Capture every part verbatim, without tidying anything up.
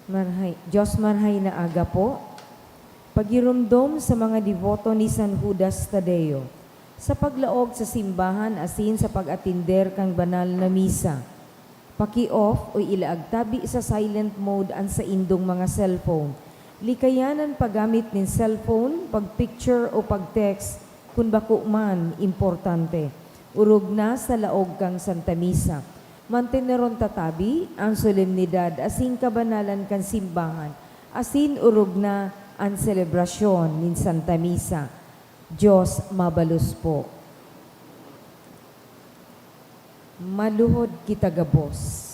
Marhay, Diyos marhay na aga po. Pagiromdom sa mga deboto ni San Judas Tadeo, sa paglaog sa simbahan asin sa pag-atender kan banal na misa. Paki-off o ilaag tabi sa silent mode an saindong mga cellphone. Likayan an paggamit nin cellphone, pag-picture o pag-text kun bako man importante. Orog na sa laog kan Santa Misa. Manteneron ta tabi an solemnidad asin kabanalan kan simbahan, asin orog na an selebrasyon nin Santa Misa. Diyos mabalos po. Maluhod kita gabos.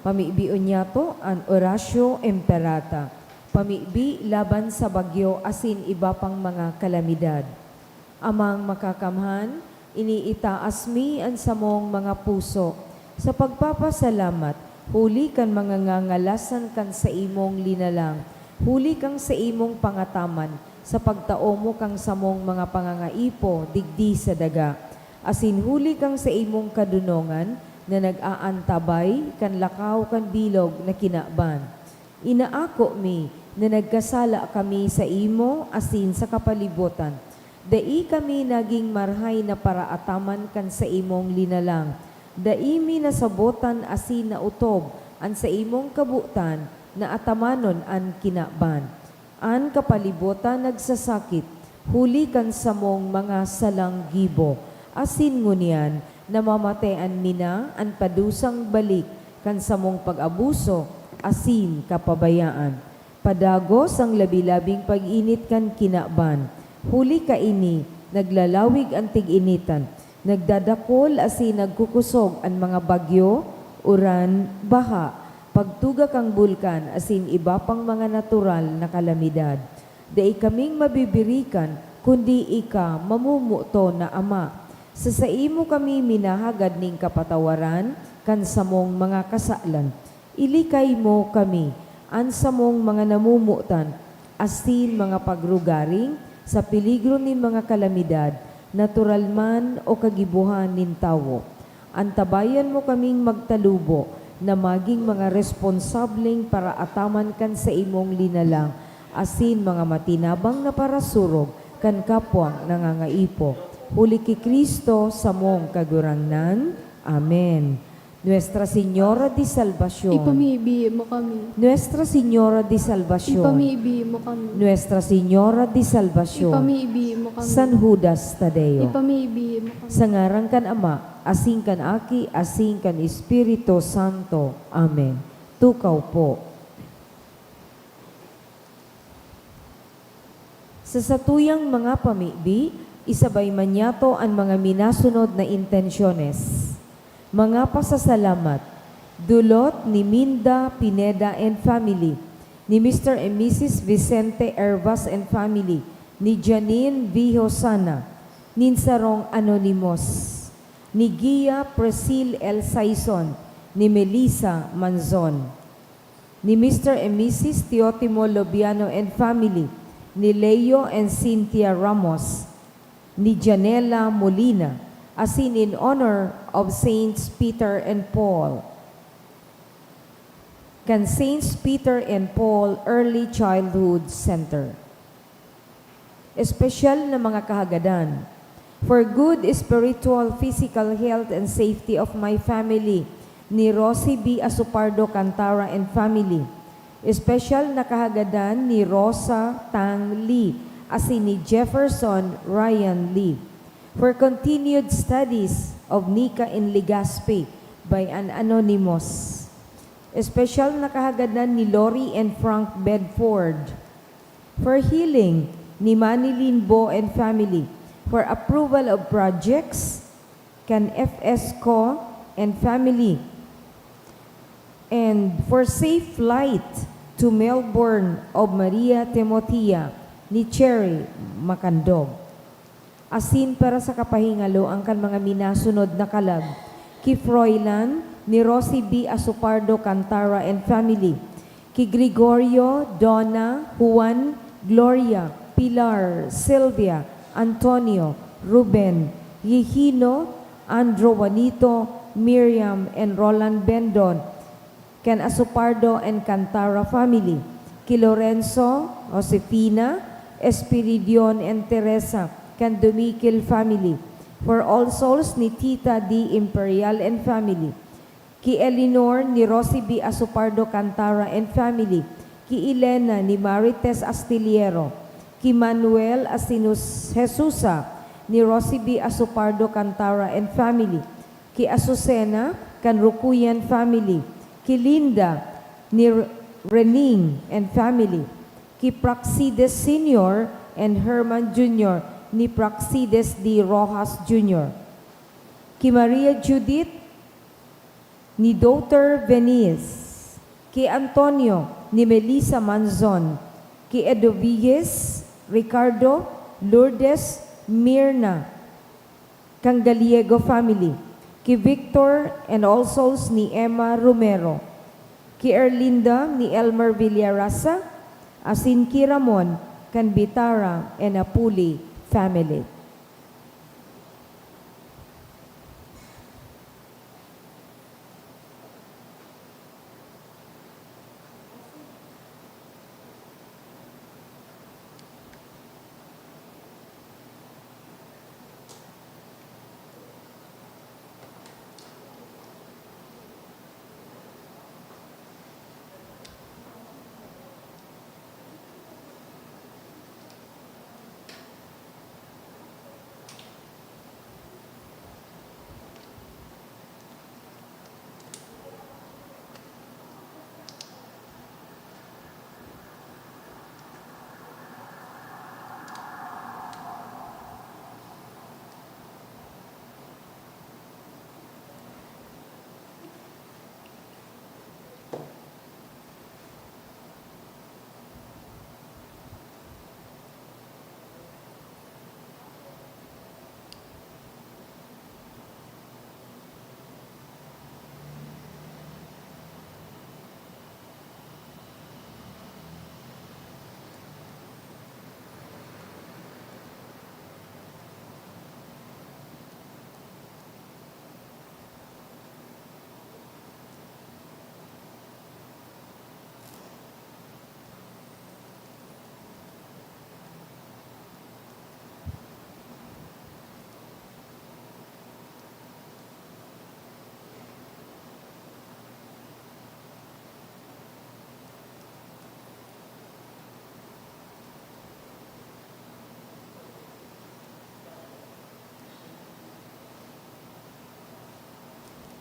Pamibion niyato an Oratio Imperata, pamibi laban sa bagyo asin iba pang mga kalamidad. Amang Makakamhan, iniitaas mi an samong mga puso sa pagpapasalamat huli kan mga ngangalasan kan saimong linalang, huli kan saimong pangataman sa pagtao mo kan samong mga pangangaipo digdi sa daga, asin huli kan saimong kadonongan na nag-aantabay kan lakaw kan bilog na kinaban. Inaako mi na nagkasala kami saimo asin sa kapalibotan. Dai kami nagin marhay na paraataman kan saimong linalang. Dai mi nasabotan asin naotob an saimong kabotan na atamanon an kinaban. An kapalibotan nagsasakit huli kan samong mga salang gibo, asin ngunyan namamatean mi na an padusang balik kan samong pag-abuso asin kapabayaan. Padagos an labi-labing pag-init kan kinaban. Huli kaini, naglalawig an tig-initan, nagdadakol asin nagkukosog an mga bagyo, uran, baha, pagtuga kan bulkan asin iba pang mga natural na kalamidad. Dai kaming mabibirikan, kundi ika mamomoton na Ama. Sa saimo kami minahagad nin kapatawaran kan samong mga kasalan. Ilikay mo kami, an samong mga namomotan, asin mga pagrugaring sa peligro nin mga kalamidad, natural man o kagibohan nin tawo. Antabayan mo kaming magtalubo na magin mga responsableng paraataman kan saimong linalang asin mga matinabang na parasurog kan kapwang nangangaipo. Huli ki Cristo, samong Kagurangnan. Amen. Nuestra Señora de Salvacion. Ipamibi mo kami. Nuestra Señora de Salvacion. Ipamibi mo kami. Nuestra Señora de Salvacion. Ipamibi mo kami. San Judas Tadeo. Ipamibi mo kami. Sa ngaran kan Ama, asin kan Aki, asin kan Espiritu Santo. Amen. Tukaw po. Sa satuyang mga pamibi, isabay man niyato an mga minasunod na intensyones. Mga pasasalamat, dulot ni Minda Pineda and family, ni Mister and Missus Vicente Hervas and family, ni Janine V. Hosana, nin sarong anonymous, ni Gia Presil L. Saison, ni Melissa Manzon, ni Mister and Missus Teotimo Lobiano and family, ni Leo and Cynthia Ramos, ni Janela Molina, asin in honor of Saints Peter and Paul, kan Saints Peter and Paul Early Childhood Center. Espesyal na mga kahagadan. For good spiritual, physical health and safety of my family, ni Rosie B. Asupardo Cantara and family. Espesyal na kahagadan ni Rosa Tang Lee asin ni Jefferson Ryan Lee. For continued studies of Nika in Legazpi by an anonymous. Espesyal na kahagadan ni Lori and Frank Bedford. For healing ni Manilyn Bo and family. For approval of projects kan F S Co and family. And for safe flight to Melbourne of Maria Timotia ni Cherry Macandog. Asin para sa kapahingaloan kan mga minasunod na kalag, ki Froilan ni Rosie B. Asupardo Cantara and family, ki Gregorio, Donna, Juan, Gloria, Pilar, Sylvia, Antonio, Ruben, Gigino, Andro, Juanito, Miriam and Roland Bendon, kan Asopardo and Cantara family, ki Lorenzo, Josefina, Espiridion and Teresa, kan Dumiquil family, for All Souls ni Tita D. Imperial and family, ki Eleanor ni Rosie B. Asopardo Cantara and family, ki Elena ni Marites Astillero, ki Manuel asin Jesusa ni Rosie B. Asopardo Cantara and family, ki Azucena kan Rukuyan family, ki Linda ni R-, Rening and family, ki Praxides Senior and Herman Junior ni Praxides D. Rojas Junior, ki Maria Judith ni Daughter Venice, ki Antonio ni Melissa Manzon, ki Edoviges, Ricardo, Lourdes, Mirna, kan Gallego family, ki Victor and All Souls ni Emma Romero, ki Erlinda ni Elmer Villarasa, asin ki Ramon kan Bitara and Apuli family.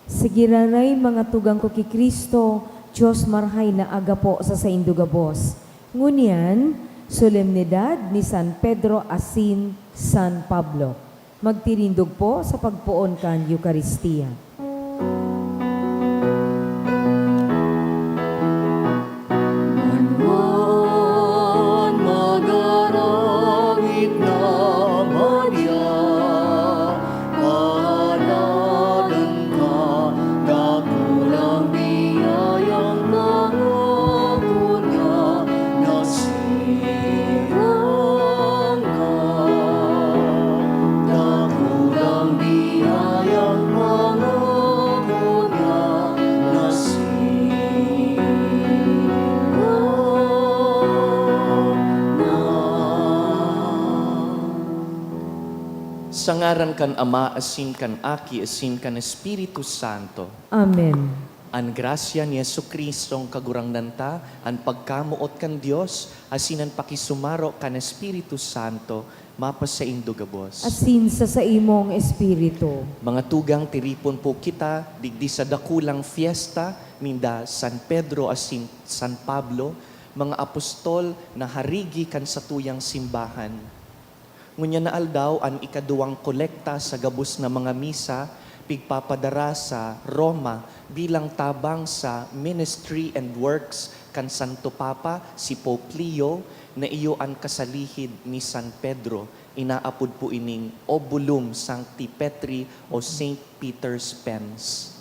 Sige, Nanay, mga tugang ko ki Cristo, Dios marahay na aga po sa saindo gabos. Ngunyan, solemnidad ni San Pedro asin San Pablo. Magtirindog po sa pagpoon kan Eukaristia. An mag-arawit na madya, pahaladan ka, dakulang biyayang pangako niya, nasirang na. Dakulang biyayang pangako niya, nasirang na. Sa ngaran kan Ama, asin kan Aki, asin kan Espiritu Santo. Amen. An grasya ni Jesu-Cristong Kagurangnan ta, an pagkamoot kan Dios, asin an pakisumaro kan Espiritu Santo, mapasaindo gabos. Asin sa saimong espiritu. Mga tugang, tiripon po kita digdi sa dakulang fiesta ninda San Pedro asin San Pablo, mga apostol na harigi kan satuyang simbahan. Ngunyan na aldaw, an ikaduwang kolekta sa gabos na mga misa pigpapadara sa Roma bilang tabang sa Ministry and Works kan Santo Papa, si Pope Leo, na iyo an kasalihid ni San Pedro. Inaapod po ining Obulum Sancti Petri o Saint Peter's Pens.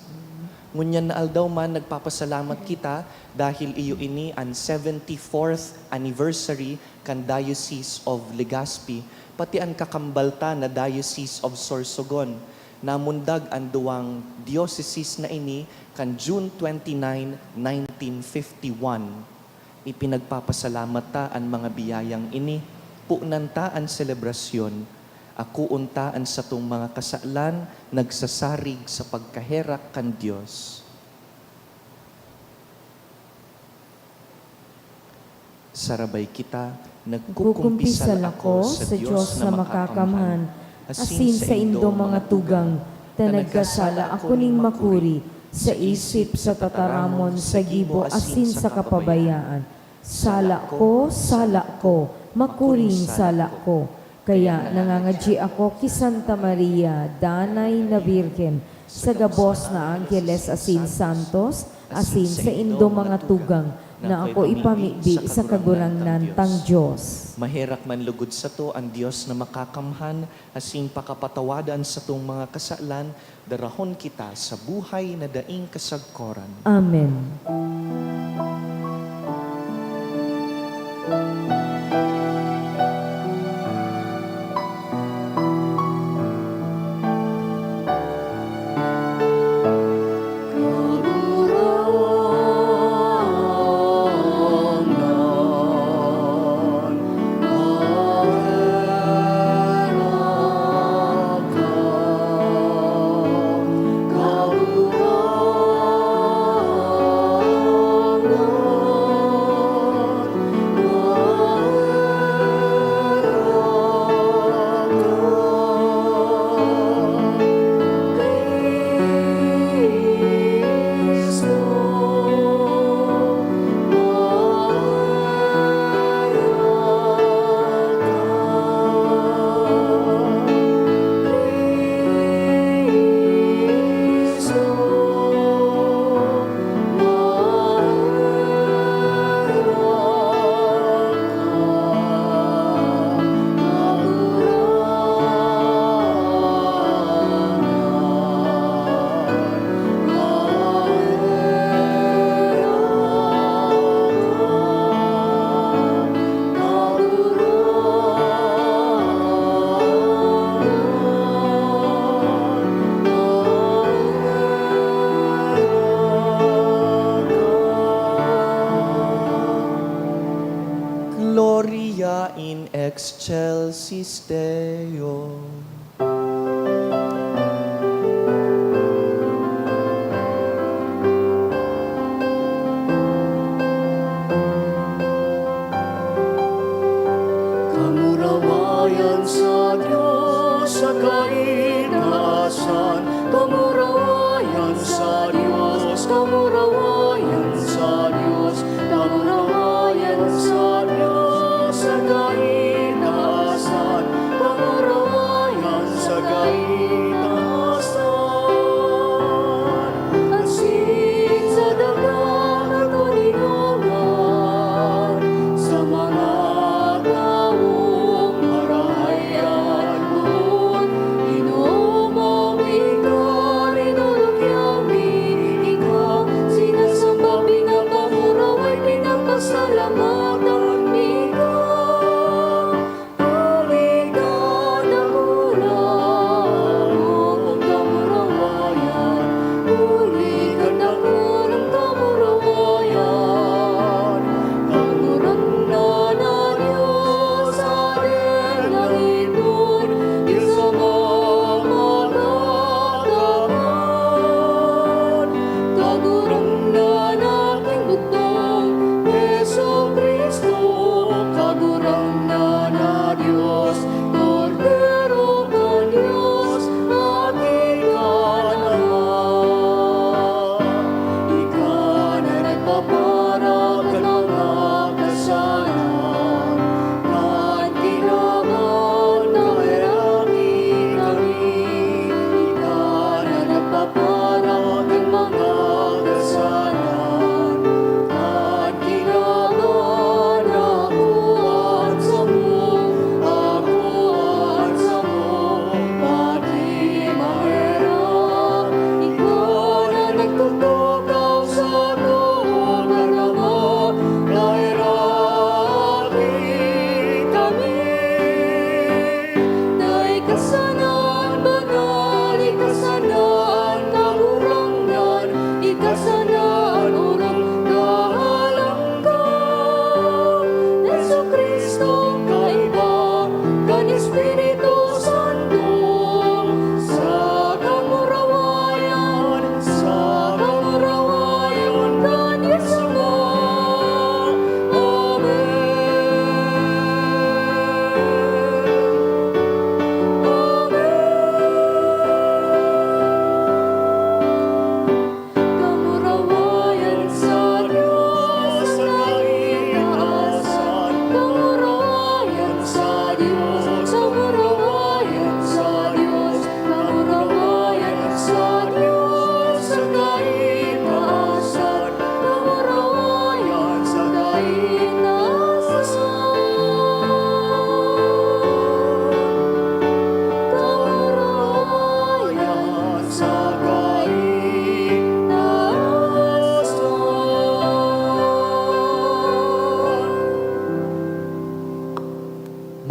Ngunyan na aldaw man, nagpapasalamat kita dahil iyo ini an seventy-fourth anniversary kan Diocese of Legazpi, pati an kakambal ta na Diocese of Sorsogon. Namundag an duwang dioceses na ini kan June twenty-nine, nineteen fifty-one. Ipinagpapasalamat ta an mga biyayang ini. Punan ta an selebrasyon. Akoon ta an satong mga kasalan, nagsasarig sa pagkaherak kan Dios. Sarabay kita, nagkukumpisal ako sa Dios na makakamhan, asin saindo mga tugang, ta nagkasala ako nin makuri, sa isip, sa tataramon, sa gibo, asin sa kapabayaan. Sala ko, sala ko, makuring sala ko. Kaya nangangadyi ako ki Santa Maria, danay na Birhen, sa gabos na angheles asin santos, asin saindo mga tugang, na ako ipamibi sa Kagurangnan tang Dios. Maherak man lugod sato an Dios na makakamhan, asin pakapatawadan satong mga kasalan, darahon kita sa buhay na daing kasagkoran. Amen. Gloria in excelsis Deo. Kamurawayan sa Dios sa kaitaasan, kamurawayan sa Dios, kamurawayan sa Dios, kamurawayan sa Dios sa kaitaasan, kamurawayan sa kaitaasan. Asin sa daga katoninongan, sa mga tawong marahay at poon, Ginoo, maupay ka.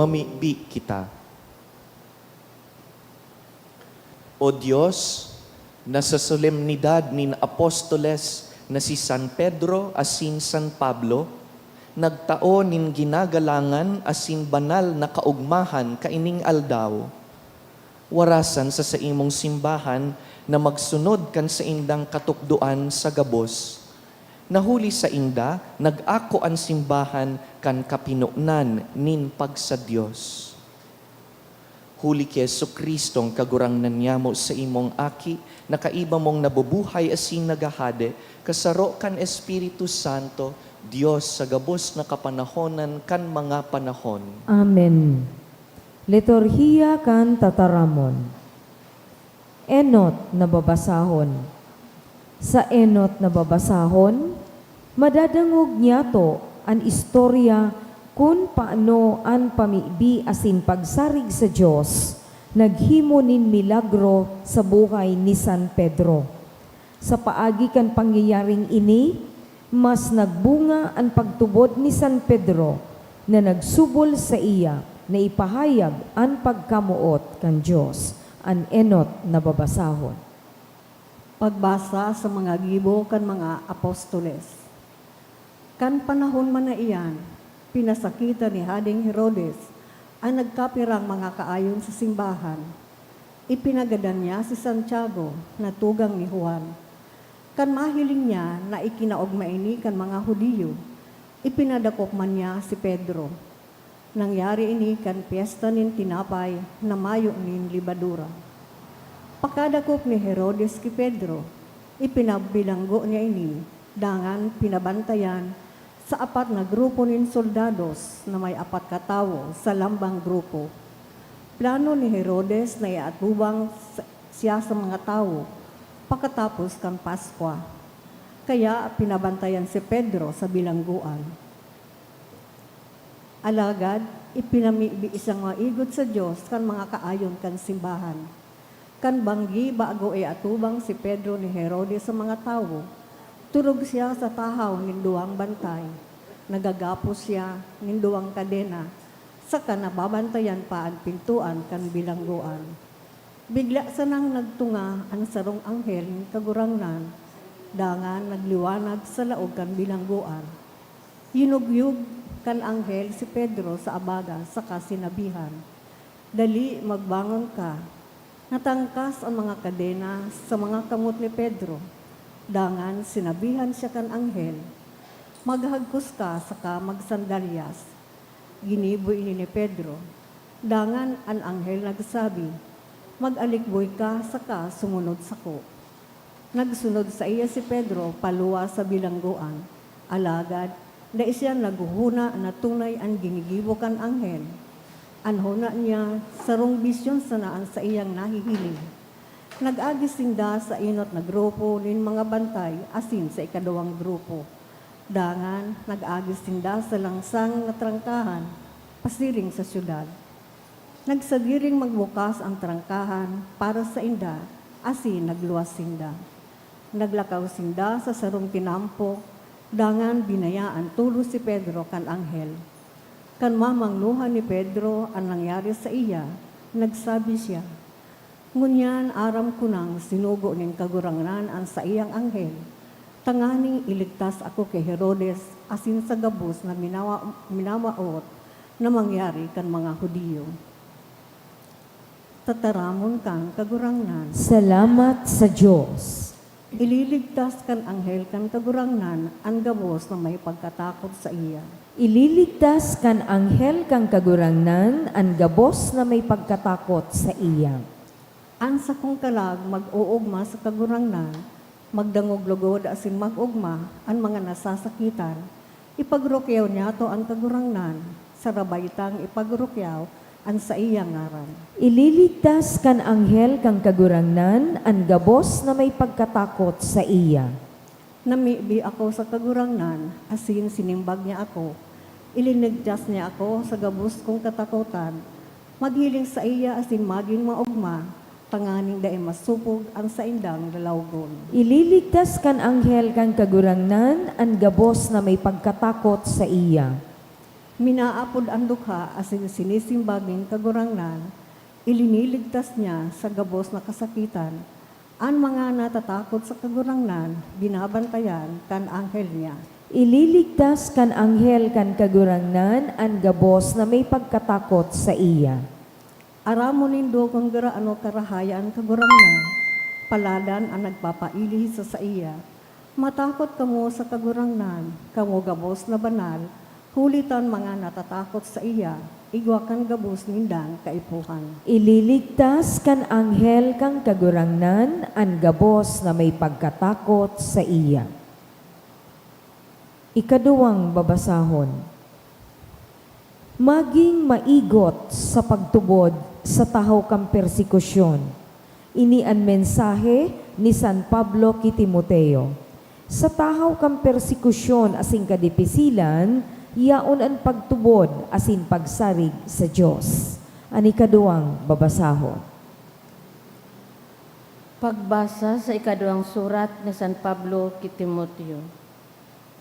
Mibi kita. O Dios, na sa solemnidad nin apostoles na si San Pedro asin San Pablo, nagtao nin ginagalangan asin banal na kaogmahan kaining aldaw, warasan sa saimong simbahan na magsunod kan saindang katukdoan sa gabos, na huli sainda nag-ako an simbahan kan kapinonan nin pagsa-Dios. Huli ki Jesu-Cristong Kagurangnan nyamo, saimong Aki, na kaiba mong nabubuhay asin naghahade, kasaro kan Espiritu Santo, Dios sa gabos na kapanahonan kan mga panahon. Amen. Liturhiya kan Tataramon. Enot na babasahon. Sa enot na babasahon, madadangog niyato an istorya kun paano an pamibi asin pagsarig sa Dios naghimo nin milagro sa buhay ni San Pedro. Sa paagi kan pangyayaring ini, mas nagbunga an pagtubod ni San Pedro na nagsubol saiya na ipahayag an pagkamoot kan Dios, an enot na babasahon. Pagbasa sa mga gibo kan mga apostoles. Kan panahon man na iyan, pinasakitan ni Hadeng Herodes an nagkapirang mga kaayon sa simbahan. Ipinagadan niya si Santiago na tugang ni Juan. Kan mahiling niya na ikinaogma ini kan mga Judio, ipinadakop man niya si Pedro. Nangyari ini kan Pyesta nin Tinapay na Mayo nin Lebadura. Pakadakop ni Herodes ki Pedro, ipinabilanggo niya ini, dangan pinabantayan sa apat na grupo nin soldados na may apat ka tawo sa lambang grupo. Plano ni Herodes na iatubang sa, siya sa mga tawo pakatapos kan Paskwa. Kaya pinabantayan si Pedro sa bilanggoan. Alagad ipinamibi siyang maigot sa Dios kan mga kaayon kan simbahan. Kan banggi bago iatubang si Pedro ni Herodes sa mga tawo, turog siya sa tahaw nin duwang bantay. Nagagapos siya nin duwang kadena, saka nababantayan pa an pintoan kan bilanggoan. Bigla sanang nagtunga an sarong anghel nin Kagurangnan, dangan nagliwanag sa laog kan bilanggoan. Yinugyog kan anghel si Pedro sa abaga saka sinabihan, "Dali, magbangon ka." Natangkas an mga kadena sa mga kamot ni Pedro. Dangan sinabihan siya kan anghel, "Maghagkos ka saka magsandalyas." Ginibo ini ni Pedro. Dangan an anghel nagsabi, "Mag-alikboy ka saka sumunod sako." Nagsunod saiya si Pedro paluwas sa bilanggoan, alagad dai siya naghohona na tunay an ginigibo kan anghel. An hona niya, sarong bisyon sana an saiyang nahihiling. Nag-agi sinda sa enot na grupo nin mga bantay asin sa ikaduwang grupo. Dangan nag-agi sinda sa langsang na trangkahan pasiring sa syudad. Nagsadiring magbukas an trangkahan para sainda asin nagluwas sinda. Naglakaw sinda sa sarong tinampo, dangan binayaan tolos si Pedro kan anghel. Kan mamangnohan ni Pedro an nangyari saiya, nagsabi siya, "Ngunyan aram ko nang sinugo nin Kagurangnan an saiyang anghel, tanganing iligtas ako ki Herodes asin sa gabos na minawa-, minamawot na mangyari kan mga Judio." Tataramon kan Kagurangnan. Salamat sa Dios. Ililigtas kan anghel kan Kagurangnan an gabos na may pagkatakot saiya. Ililigtas kan anghel kan Kagurangnan an gabos na may pagkatakot saiya. An sakong kalag mag-oogma sa Kagurangnan, magdangog logod asin mag-ogma an mga nasasakitan. Ipagrukyaw niyato an Kagurangnan, sarabay tang ipagrukyaw an saiyang ngaran. Ililigtas kan anghel kan Kagurangnan an gabos na may pagkatakot saiya. Namibi ako sa Kagurangnan, asin sinimbag niya ako. Ilinigtas niya ako sa gabos kong katakotan. Maghiling saiya asin magin maogma, tanganing dai masopog an saindang lalawgon. Ililigtas kan anghel kan Kagurangnan an gabos na may pagkatakot saiya. Minaapod an dukha asin sinisimba nin Kagurangnan, iliniligtas niya sa gabos na kasakitan. An mga natatakot sa Kagurangnan, binabantayan kan anghel niya. Ililigtas kan anghel kan Kagurangnan an gabos na may pagkatakot saiya. Aramon nindo kun garaano karahaya an Kagurangnan, paladan an nagpapaili sa saiya. Matakot kamo sa Kagurangnan, kamo gabos na banal, huli ta an mga natatakot saiya, igwa kan gabos nindang kaipuhan. Ililigtas kan anghel kan Kagurangnan an gabos na may pagkatakot saiya. Ikaduwang babasahon. Maging maigot sa pagtubod sa tahaw kan persekusyon. Ini an mensahe ni San Pablo ki Timoteo. Sa tahaw kan persekusyon asin kadipisilan, yaon an pagtubod asin pagsarig sa Dios. An ikaduwang babasahon. Pagbasa sa ikaduwang surat ni San Pablo ki Timoteo.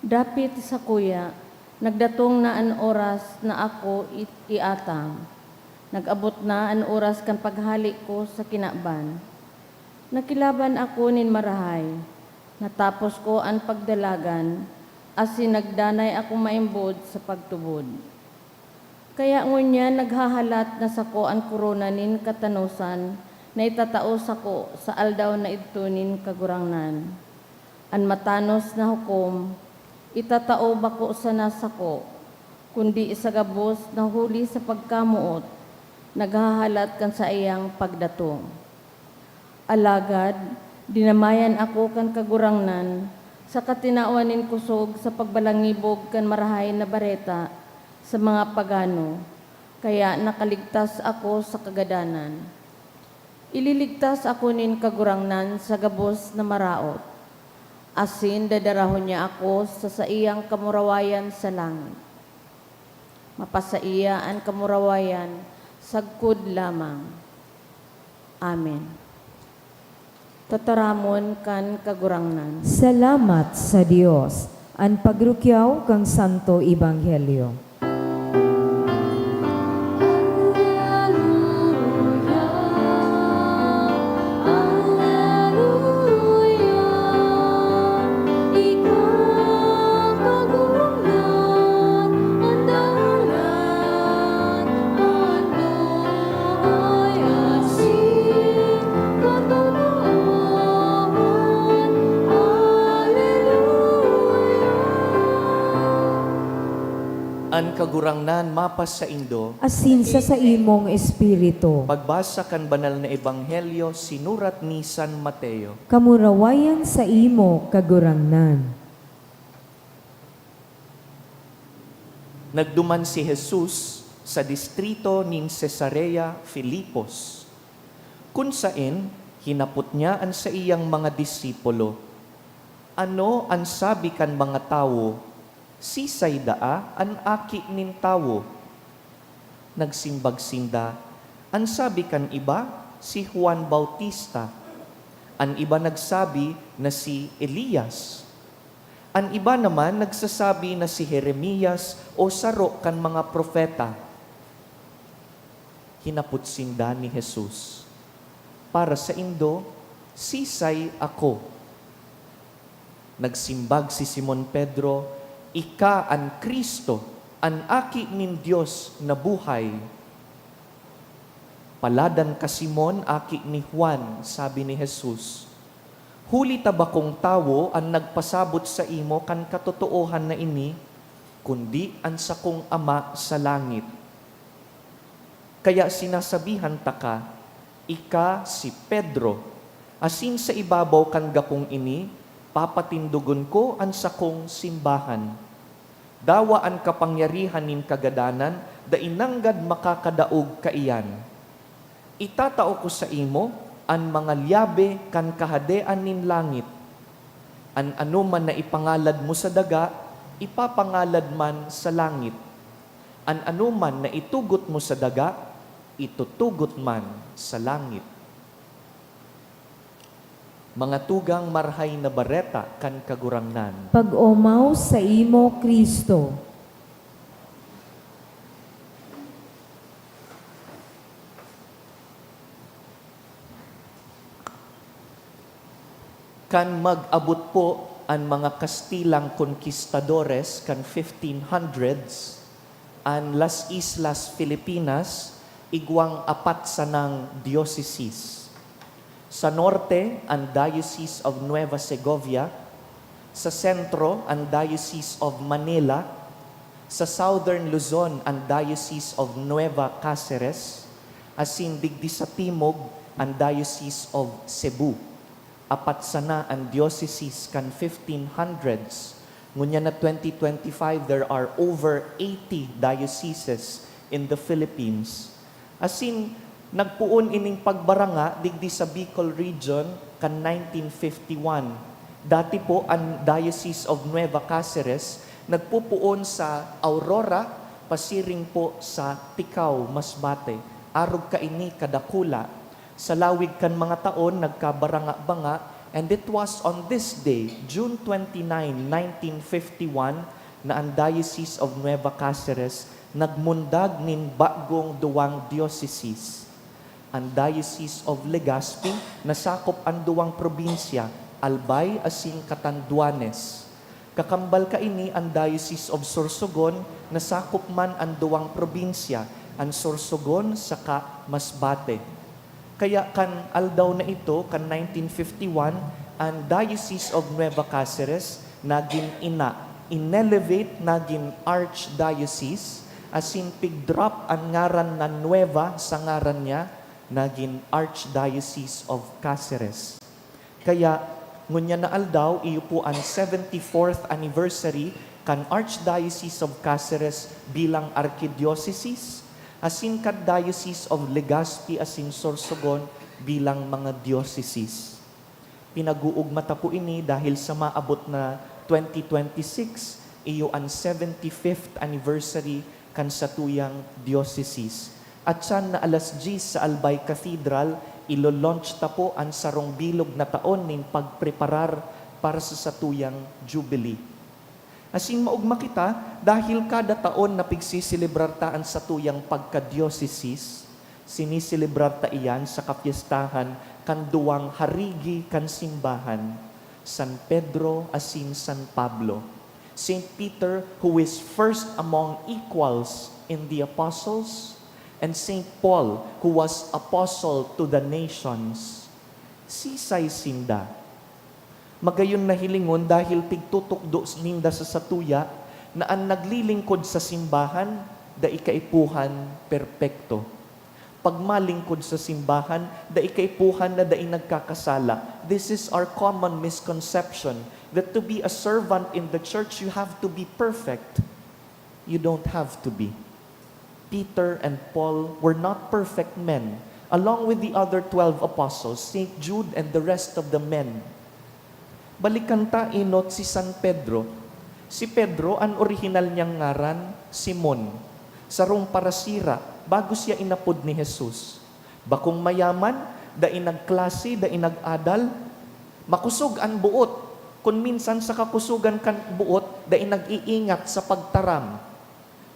Dapit sakuya, nagdatong na an oras na ako i-, iatang. Nag-abot na an oras kan paghale ko sa kinaban. Nakilaban ako nin marahay, natapos ko an pagdalagan, asin nagdanay akong maimbod sa pagtubod. Kaya ngunyan naghahalat na sako an korona nin katanosan na itatao sako sa aldaw na idto nin Kagurangnan. An matanos na hukom itatao bako sana sako, kundi sa gabos na huli sa pagkamoot naghahalat kan saiyang pagdatong. Alagad dinamayan ako kan Kagurangnan saka tinawan nin kosog sa pagbalangibog kan Marahay na Bareta sa mga pagano, kaya nakaligtas ako sa kagadanan. Ililigtas ako nin Kagurangnan sa gabos na maraot, asin dadarahon niya ako sa saiyang kamurawayan sa langit. Mapasaiya an kamurawayan sagkod lamang. Amen. Tataramon kan Kagurangnan. Salamat sa Dios. An pagrukyaw kan Santo Ebanghelyo. Alleluia, alleluia, ikaw, Kagurangnan, an dalan, an buhay, asin katotoohan. Alleluia. An Kagurangnan mapasaindo. Asin sa saimong espiritu. Pagbasa kan Banal na Ebanghelyo sinurat ni San Mateo. Kamurawayan saimo, Kagurangnan. Nagduman si Jesus sa distrito nin Cesarea Filipos. Kun saen, hinapot niya an saiyang mga disipulo, "Ano an sabi kan mga tawo? Sisay daa an Aki nin Tawo?" Nagsimbag sinda, "An sabi kan iba, si Juan Bautista. An iba nagsabi na si Elias. An iba naman nagsasabi na si Jeremias o saro kan mga propeta." Hinapot sinda ni Jesus, "Para saindo, sisay ako?" Nagsimbag si Simon Pedro, "Ika an Cristo, an Aki nin Dios na buhay." "Paladan ka, Simon, aki ni Juan," sabi ni Jesus, "huli ta bakong tawo an nagpasabot saimo kan katotoohan na ini, kundi an sakong Ama sa langit. Kaya sinasabihan taka, ika si Pedro, asin sa ibabaw kan gapong ini papatindogon ko an sakong simbahan. Dawa an kapangyarihan nin kagadanan dai nanggad makakadaog kaiyan. Itatao ko saimo an mga lyabe kan Kahadean nin langit. An anoman na ipangalad mo sa daga, ipapangalad man sa langit. An anoman na itugot mo sa daga, itutugot man sa langit." Mga tugang, Marahay na Bareta kan Kagurangnan. Pag-omaw saimo, Cristo. Kan mag-abot po an mga Kastilang konkistadores kan fifteen hundreds, an Las Islas Filipinas igwang apat sanang dioceses. Sa norte, an Diocese of Nueva Segovia, sa sentro, an Diocese of Manila, sa Southern Luzon, an Diocese of Nueva Caceres, asin digdi sa timog, an Diocese of Cebu. Apat sana an dioceses kan fifteen hundreds. Ngunyan na twenty twenty-five, there are over eighty dioceses in the Philippines. Asin, nagpoon ining pagbaranga digdi sa Bicol Region kan nineteen fifty-one. Dati po, an Diocese of Nueva Caceres nagpopoon sa Aurora, pasiring po sa Ticao, Masbate. Arog kaini kadakula. Sa lawig kan mga taon, nagkabaranga-banga, and it was on this day, June twenty-nine, nineteen fifty-one, na an Diocese of Nueva Caceres nagmundag nin bagong duwang dioceses. An Diocese of Legazpi nasakop an duwang probinsya, Albay asin Catanduanes. Kakambal kaini an Diocese of Sorsogon, nasakop man an duwang probinsya, an Sorsogon saka Masbate. Kaya kan aldaw na ito, kan nineteen fifty-one, an Diocese of Nueva Caceres nagin ina, inelevate nagin Archdiocese, asin pigdrop an ngaran na Nueva sa ngaran niya, nagin Archdiocese of Caceres. Kaya, ngunyan na aldaw, iyo po an seventy-fourth anniversary kan Archdiocese of Caceres bilang arkidiocese, asin kan Diocese of Legazpi asin Sorsogon bilang mga dioceses. Pinag-uugma ta po ini dahil sa maabot na twenty twenty-six, iyo an seventy-fifth anniversary kan satuyang dioceses. At siyan na alas dyes sa Albay Cathedral, ilo-launch ta po an sarong bilog na taon nin pagpreparar para sa satuyang Jubilee. Asin maogma kita dahil kada taon na pigseselebrar ta an satuyang pagka-dioceses, sineselebrar ta iyan sa kapyestahan kan duwang harigi kan simbahan, San Pedro asin San Pablo. Saint Peter, who is first among equals in the apostles, and Saint Paul, who was apostle to the nations. Sisay sinda? Magayon na hilingon dahil pigtutukdo ninda sa satuya na an naglilingkod sa simbahan dai kaipuhan perpekto. Pagmalingkod sa simbahan, dai kaipuhan na dai nagkakasala. This is our common misconception that to be a servant in the church, you have to be perfect. You don't have to be. Peter and Paul were not perfect men. Along with the other twelve apostles, Saint Jude and the rest of the men. Balikan ta enot si San Pedro. Si Pedro, an orihinal niyang ngaran, Simon. Sarong parasira, bago siya inapod ni Jesus. Bakong mayaman, dai nagklase, dai nag-adal. Makosog an boot. Kun minsan sa kakosogan kan boot, dai nag-iingat sa pagtaram.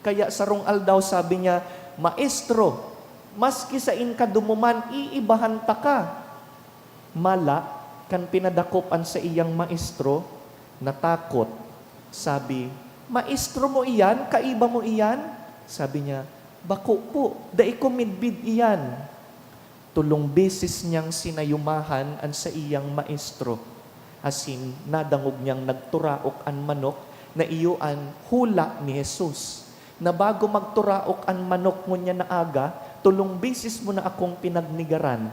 Kaya sarong aldaw sabi niya, "Maestro, maski sain ka dumuman, iibahan taka." Mala, kan pinadakop an saiyang maestro, natakot. Sabi, "Maestro mo iyan? Kaiba mo iyan?" Sabi niya, "Bako po, dai ko midbid iyan." Tolong beses niyang sinayumahan an saiyang maestro, asin nadangog niyang nagturaok an manok na iyo an hula ni Jesus, na bago magturaok an manok ngunyan na aga, tolong beses mo na akong pinagnegaran.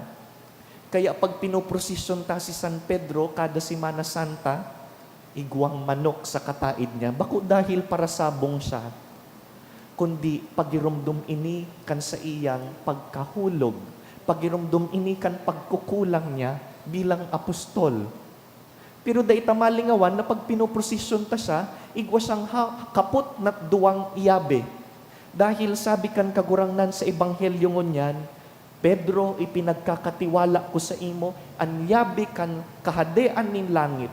Kaya pag pinoprosesyon ta si San Pedro kada Semana Santa, igwang manok sa kataed niya, bako dahil parasabong siya, kundi pagiromdom ini kan saiyang pagkahulog, pagiromdom ini kan pagkukulang niya bilang apostol. Pero dai ta malingawan na pag pinoprosesyon ta siya, igwa siyang ha-, kapot na duwang yabe. Dahil sabi kan Kagurangnan sa Ebanghelyo ngunyan, "Pedro, ipinagkakatiwala ko saimo an yabi kan Kahadean nin langit.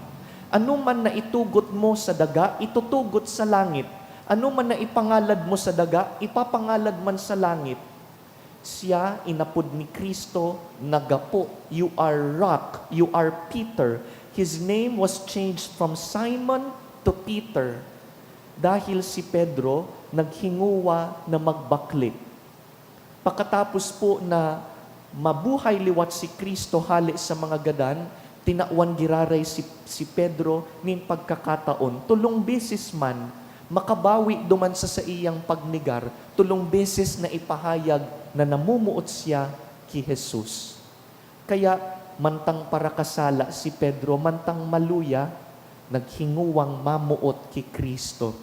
Anoman na itugot mo sa daga, itutugot sa langit. Anoman na ipangalad mo sa daga, ipapangalad man sa langit." Siya inapod ni Cristo na gapo. "You are rock, you are Peter, His name was changed from Simon to Peter, dahil si Pedro naghinguwa na magbakle. Pakatapos po na mabuhay liwat si Cristo hale sa mga gadan, tinawan giraray si, si Pedro nin pagkakataon, tolong beses man, makabawi duman sa saiyang pagnegar, tolong beses na ipahayag na namomoot siya ki Jesus. Kaya, mantang parakasala si Pedro, mantang maluya, naghinguwang mamoot ki Cristo.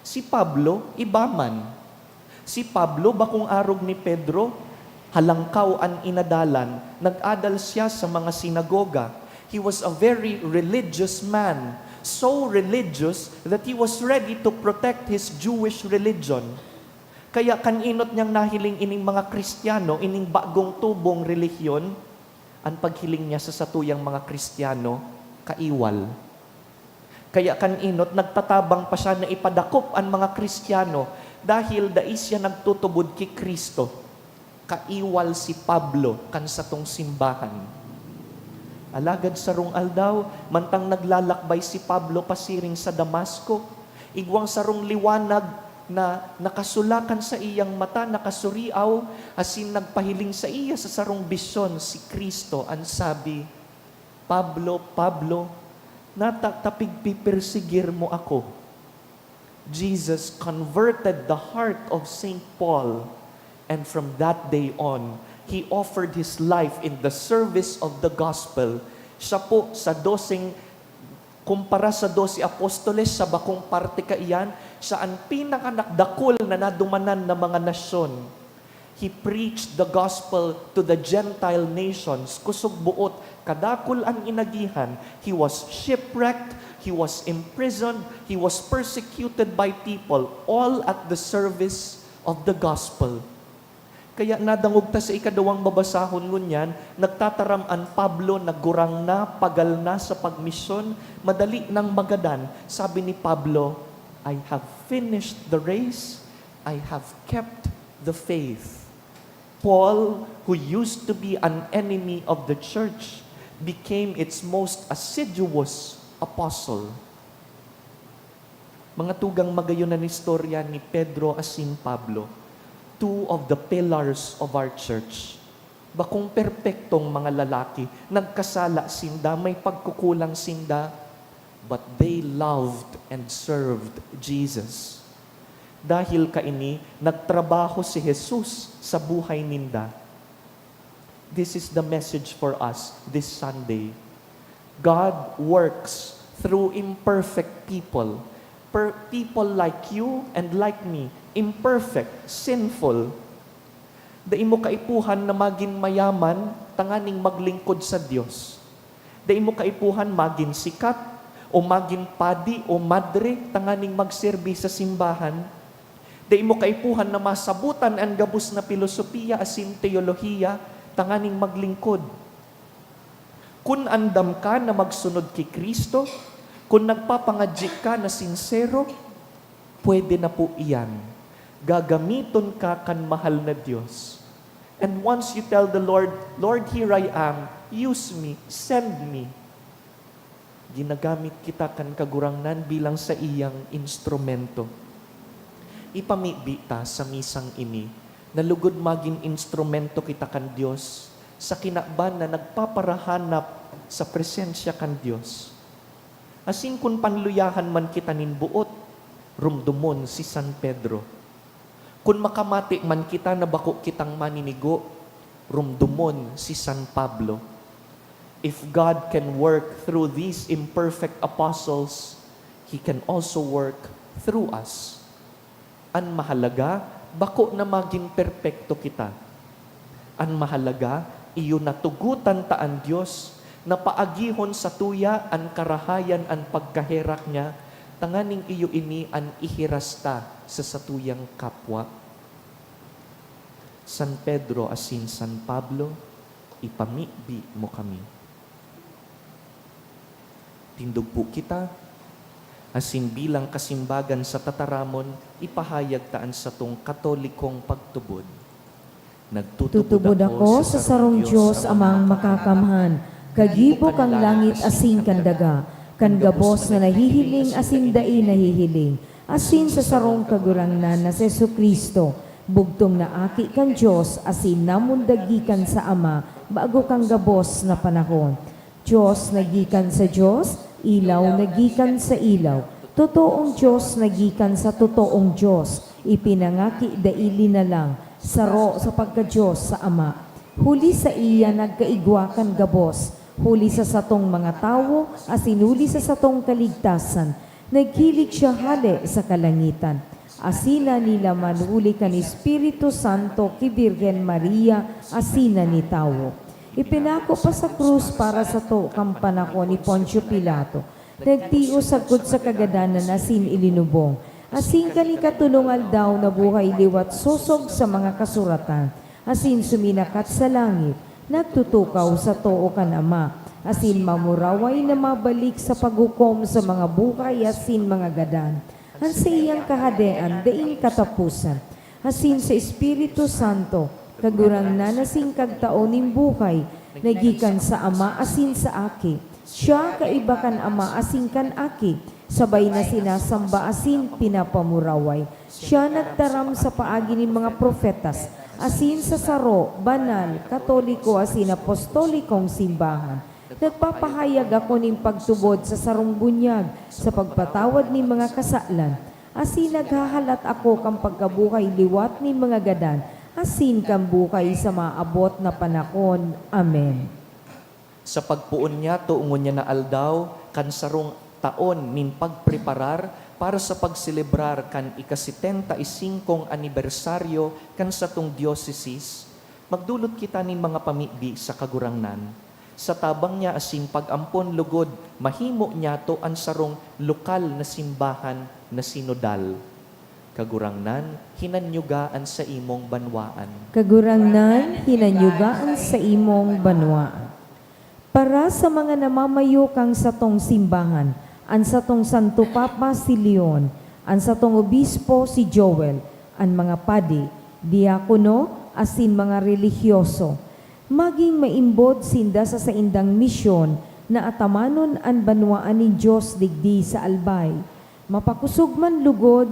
Si Pablo, iba man. Si Pablo, bakong arog ni Pedro, halangkaw an inadalan, nag-adal siya sa mga sinagoga. He was a very religious man, so religious that he was ready to protect his Jewish religion. Kaya kan enot niyang nahiling ining mga Kristiyano, ining bagong tubong relihiyon, an paghiling niya sa satuyang mga Kristiyano, kaiwal. Kaya kan enot, nagtatabang pa siya na ipadakop an mga Kristiyano dahil dai siya nagtutubod ki Cristo. Kaiwal si Pablo kan satong simbahan. Alagad sarong aldaw, mantang naglalakbay si Pablo pasiring sa Damasco, igwang sarong liwanag na nakasula kan saiyang mata, nakasuriaw, asin nagpahiling saiya sa sarong bisyon si Cristo, an sabi, "Pablo, Pablo, nata ta pigpipersegir mo ako?" Jesus converted the heart of Saint Paul, and from that day on, he offered his life in the service of the gospel. Siya po sa doseng, kumpara sa dose apostoles, sa bakong parte kaiyan, siya an pinakanakdakul na nadumanan na mga nasyon. He preached the gospel to the Gentile nations. Kusog boot, kadakul an inagihan. He was shipwrecked, he was imprisoned, he was persecuted by people, all at the service of the gospel. Kaya nadangog ta sa ikadawang babasahon ngunyan, nagtataram an Pablo na gurang na, pagal na sa pagmisyon, madali nang magadan. Sabi ni Pablo, "I have finished the race, I have kept the faith." Paul, who used to be an enemy of the church, became its most assiduous apostle. Mga tugang, magayon an istorya ni Pedro asin Pablo, two of the pillars of our church. Bakong perpektong mga lalaki, nagkasala sinda, may pagkukulang sinda, but they loved and served Jesus. Dahil kaini, nagtrabaho si Jesus sa buhay ninda. This is the message for us this Sunday. God works through imperfect people. Per-, people like you and like me, imperfect, sinful. Dai mo kaipuhan na magin mayaman tanganing maglingkod sa Dios. Dai mo kaipuhan magin sikat, o magin padi o madre tanganing magserbi sa simbahan. Dai mo kaipuhan na masabotan an gabos na pilosopiya asin teolohiya tanganing maglingkod. Kun andam ka na magsunod ki Cristo, kun nagpapangadyi ka na sinsero, pwede na po iyan. Gagamiton ka kan mahal na Dios. And once you tell the Lord, "Lord, here I am. Use me. Send me." Ginagamit kita kan Kagurangnan bilang saiyang instrumento. Ipamibi ta sa misang ini na lugod magin instrumento kita kan Dios sa kinaban na nagpaparahanap sa presensya kan Dios. Asin kun panluyahan man kita nin boot, rumdomon si San Pedro. Kun makamate man kita na bako kitang maninigo, rumdomon si San Pablo. If God can work through these imperfect apostles, He can also work through us. An mahalaga, bako na magin perpekto kita. An mahalaga, iyo na tugotan ta an Dios na paagihon satuya an karahayan an pagkaherak niya, tanganing iyo ini an ihiras ta sa satuyang kapwa. San Pedro asin San Pablo, ipamibi mo kami. Tindog po kita, asin bilang kasimbagan sa tataramon, ipahayag ta an satong Katolikong pagtubod. Nagtutubod ako sa sarong Dios Amang Makakamhan, Kagibo kan langit asin kan daga, kan gabos na nahihiling asin dai nahihiling, asin sa sarong Kagurangnan na si Jesu-Cristo, bugtong na Aki kan Dios asin namundag gikan sa Ama bago kan gabos na panahon. Dios na gikan sa Dios, ilaw na gikan sa ilaw, totoong Dios na gikan sa totoong Dios, ipinangaki dai linalang, saro sa pagka-Dios sa Ama. Huli saiya nagkaigwa kan gabos, huli sa satong mga tawo, asin huli sa satong kaligtasan, naghilig siya hale sa kalangitan. Asin nanilaman huli kan Espiritu Santo ki Birhen Maria asin nanitawo. Ipinako pa sa krus para sato kan panahon ni Poncio Pilato. Nagtios sagkod sa kagadanan asin ilinubong. Asin kan ikatolong aldaw nabuhay liwat sosog sa mga kasuratan. Asin suminakat sa langit, nagtutukaw sa too kan Ama, asin mamuraway na mabalik sa paghukom sa mga buhay asin mga gadan. An saiyang kahadean daing kataposan. Asin sa Espiritu Santo, Kagurangnan asin Kagtao nin buhay, na gikan sa Ama asin sa Aki. Siya kaiba kan Ama asin kan Aki, sabay na sinasamba asin pinapamuraway. Siya nagtaram sa paagi nin mga propetas, asin sa saro, banal, katoliko asin apostolikong simbahan. Nagpapahayag ako nin pagtubod sa sarong bunyag sa pagpatawad nin mga kasalan, asin naghahalat ako kan pagkabuhay liwat nin mga gadan, asin kan buhay sa maabot na panahon. Amen. Sa pagpoon niyato ngunyan na aldaw kan sarong taon nin pagpreparar para sa pagselebrar kan ika-setenta y singkong anibersaryo kan satong diosesis, magdolot kita nin mga pamibi sa Kagurangnan, sa tabang niya asin pag-ampon logod mahimo niyato an sarong lokal na simbahan na sinodal. Kagurangnan, hinanyuga an saimong banwaan. Kagurangnan, hinanyuga an saimong banwaan. Para sa mga namamayo kan satong simbahan, an satong Santo Papa si Leon, an satong obispo si Joel, an mga padi, diakono, asin mga relihiyoso, magin maimbod sinda sa saindang misyon na atamanon an banwaan nin Dios digdi sa Albay. Mapakosog man logod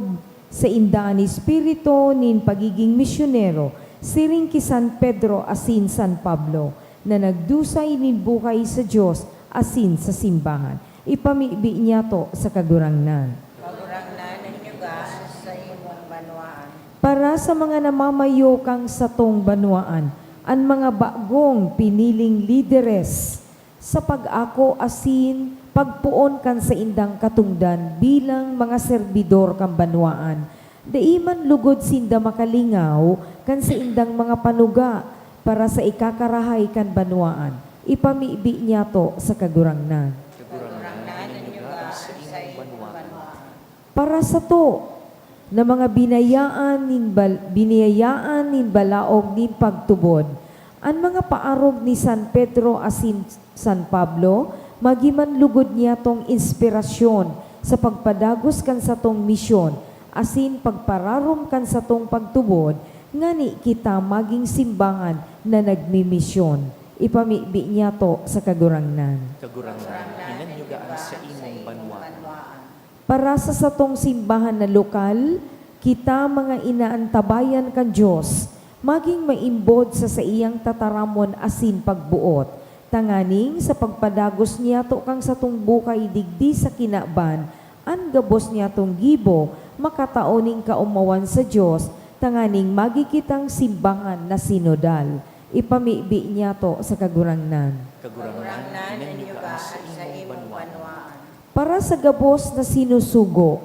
sainda an espiritu nin pagigin misyonero, siring ki San Pedro asin San Pablo, na nagdusay nin buhay sa Dios asin sa simbahan. Ipamibi niyato sa Kagurangnan. Kagurangnan, hinanyuga an saimong banwaan. Para sa mga namamayo kan satong banwaan, an mga bagong piniling lideres, sa pag-ako asin pagpoon kan saindang katongdan bilang mga serbidor kan banwaan, dai man logod sinda makalingaw kan saindang mga panuga para sa ikakarahay kan banwaan. Ipamibi niyato sa Kagurangnan. Kagurangnan, hinanyuga an saimong banwaan. Para sato na mga binayaan nin bal-, biniyayaan nin balaog nin pagtubod, an mga paarog ni San Pedro asin San Pablo, magin man logod niyatong inspirasyon sa pagpadagos kan satong misyon asin pagpararom kan satong pagtubod, ngani kita magin simbahan na nagmimisyon. Ipamibi niyato sa Kagurangnan. Kagurangnan, hinanyuga an saimong banwaan. Para sa satong simbahan na lokal, kita, mga inaantabayan kan Dios, magin maimbod sa saiyang tataramon asin pagboot, tanganing sa pagpadagos niyato kan satong buhay digdi sa kinaban, an gabos niyatong gibo makatao nin kaomawan sa Dios, tanganing magi kitang simbahan na sinodal. Ipamibi niyato sa Kagurangnan. Kagurangnan, hinanyuga an saimong banwaan. Para sa gabos na sinusugo,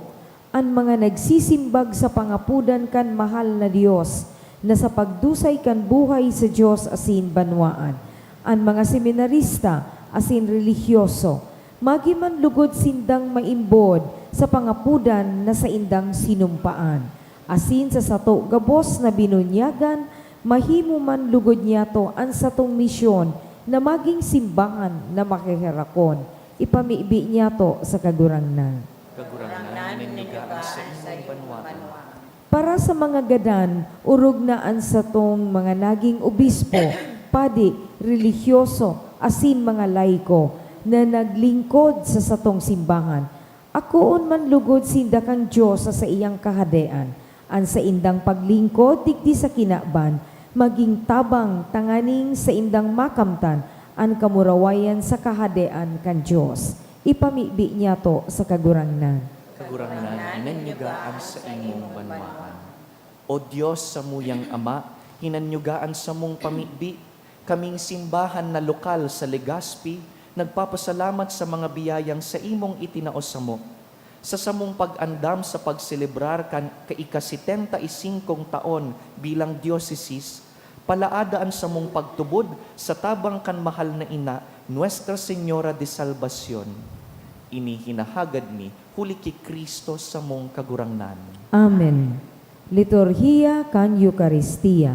an mga nagsisimbag sa pangapodan kan mahal na Dios, na sa pagdusay kan buhay sa Dios asin banwaan, an mga seminarista asin relihiyoso, magin man logod sindang maimbod sa pangapodan na saindang sinumpaan, asin sa sato gabos na binunyagan, mahimo man logod niyato an satong misyon na magin simbahan na maheherakon. Ipamibi niyato sa Kagurangnan. Kagurangnan, hinanyuga an saimong banwaan. Para sa mga gadan, orog na an satong mga naging obispo, padi, relihiyoso, asin mga laiko na naglingkod sa satong simbahan. Akoon man lugod sinda kan Dios sa saiyang Kahadean. An saindang paglingkod digdi sa kinaban magin tabang tanganing saindang makamtan an kamurawayan sa Kahadean kan Dios. Ipamibi niyato sa Kagurangnan. Kagurangnan, hinanyuga an saimong banwaan. O Dios, samuyang Ama, hinanyuga an samong pamibi. Kaming simbahan na lokal sa Legazpi nagpapasalamat sa mga biyayang saimong itinao samo. Sa samong pag-andam sa pagselebrar kan kaika-setenta y singkong taon bilang diosesis, palaada an samong pagtubod sa tabang kan mahal na ina, Nuestra Señora de Salvacion. Ini hinahagad mi huli ki Cristo samong Kagurangnan. Amen. Liturhiya kan Eukaristia.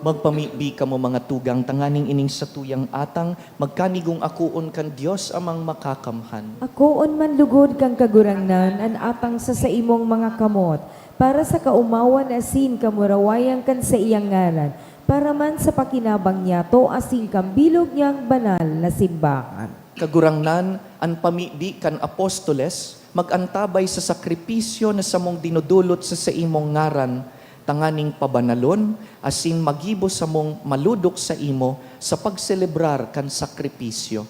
Magpamibi kamo, mga tugang, tanganing ining satuyang atang magkanigong akoon kan Dios Amang Makakamhan. Akoon man lugod kan Kagurangnan an atang sa saimong mga kamot, para sa kaomawan asin kamurawayan kan saiyang ngaran, para man sa pakinabang niyato asin kan bilog niyang banal na simbahan. Kagurangnan, an pamibi kan apostoles mag-antabay sa sakripisyo na samong dinodolot sa saimong ngaran, tanganing pabanalon asin magibo samong malodok saimo sa pagselebrar kan sakripisyo.